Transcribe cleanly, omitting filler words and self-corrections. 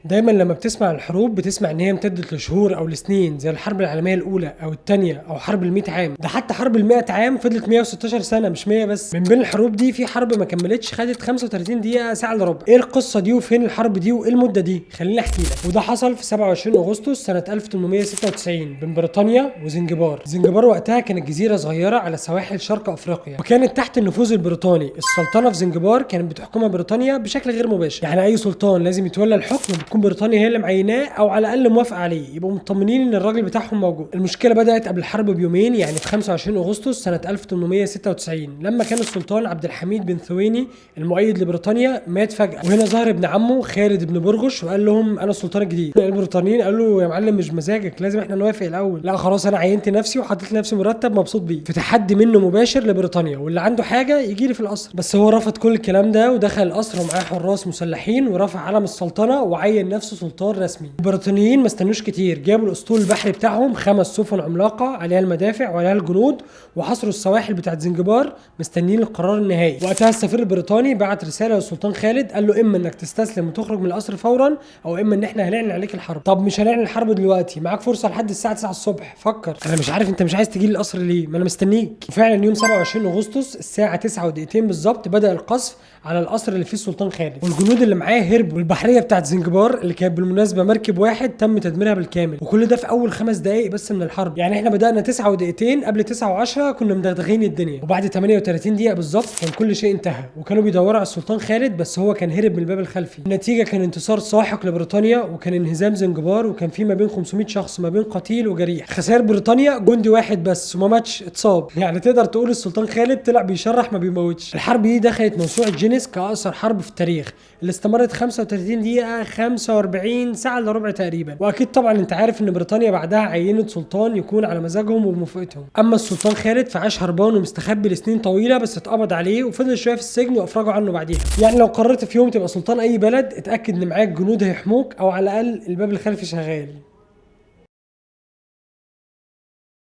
دايما لما بتسمع الحروب بتسمع ان هي امتدت لشهور او لسنين، زي الحرب العالمية الاولى او الثانية او حرب ال100 عام. ده حتى حرب ال100 عام فضلت 116 سنة مش 100 بس. من بين الحروب دي في حرب ما كملتش، خدت 35 دقيقة ساعة الا ربع. ايه القصة دي وفين الحرب دي وايه المدة دي؟ خليني احكي لك. وده حصل في 27 اغسطس سنة 1896 بين بريطانيا وزنجبار. زنجبار وقتها كانت جزيرة صغيرة على سواحل شرق افريقيا، وكانت تحت النفوذ البريطاني. السلطنة في زنجبار كانت بتحكمها بريطانيا بشكل غير مباشر، يعني اي سلطان لازم يتولى الحكم بتكون بريطانيا هي اللي معيناه او على الاقل موافقة عليه، يبقوا مطمنين ان الراجل بتاعهم موجود. المشكلة بدات قبل الحرب بيومين، يعني في 25 اغسطس سنة 1896، لما كان السلطان عبد الحميد بن ثويني المؤيد لبريطانيا مات فجاة. وهنا ظهر ابن عمه خالد بن برغش وقال لهم انا السلطان الجديد. البريطانيين قالوا له يا معلم مش مزاجك، لازم احنا نوافق الاول. لا خلاص انا عينت نفسي وحطيت لنفسي مرتب مبسوط بيه. في تحدي منه مباشر لبريطانيا، واللي عنده حاجة يجي لي في القصر. بس هو رفض كل الكلام ده ودخل القصر ومعاه حراس مسلحين ورفع علم السلطنة وعين نفسه سلطان رسمي. البريطانيين ما استنوش كتير، جابوا الاسطول البحري بتاعهم 5 سفن عملاقة عليها المدافع وعليها الجنود، وحصروا السواحل بتاعت زنجبار مستنيين القرار النهائي. وقتها السفير البريطاني بعت رسالة للسلطان خالد، قال له اما انك تستسلم وتخرج من القصر فورا، او اما ان احنا هنعلن عليك الحرب. طب مش هنعلن الحرب دلوقتي، معاك فرصة لحد الساعة 9 الصبح، فكر. انا مش عارف انت مش عايز تجي لي القصر ليه، ما انا مستنيك. وفعلا يوم 27 اغسطس الساعة 9:02 بالظبط بدا القصف على القصر اللي فيه السلطان خالد، والجنود اللي معاه هربوا، والبحرية بتاعت زنجبار اللي كانت بالمناسبة مركب واحد تم تدميرها بالكامل. وكل ده في اول 5 دقائق بس من الحرب. يعني احنا بدانا 9:02، قبل 9:10 كنا مدغدغين الدنيا، وبعد 38 دقيقة بالظبط كان كل شيء انتهى. وكانوا بيدوروا على السلطان خالد بس هو كان هرب من الباب الخلفي. النتيجة كان انتصار ساحق لبريطانيا، وكان انهزام زنجبار، وكان في ما بين 500 شخص ما بين قتيل وجريح. خسائر بريطانيا جندي واحد بس وما ماتش، اتصاب. يعني تقدر تقول السلطان خالد طلع بيشرح ما بيموتش. الحرب دي دخلت موسوعة جينيس كأقصر حرب في التاريخ، اللي استمرت 35 دقيقة 45 ساعة الا ربع تقريبا. واكيد طبعا انت عارف ان بريطانيا بعدها عينت سلطان يكون على مزاجهم وبموافقتهم. اما السلطان خالد فعاش هربان ومستخبي لسنين طويلة، بس اتقبض عليه وفضل شوية في السجن وافرجوا عنه بعديها. يعني لو قررت في يوم تبقى سلطان اي بلد، اتاكد ان معاك جنود هيحموك، او على الاقل الباب الخلفي شغال.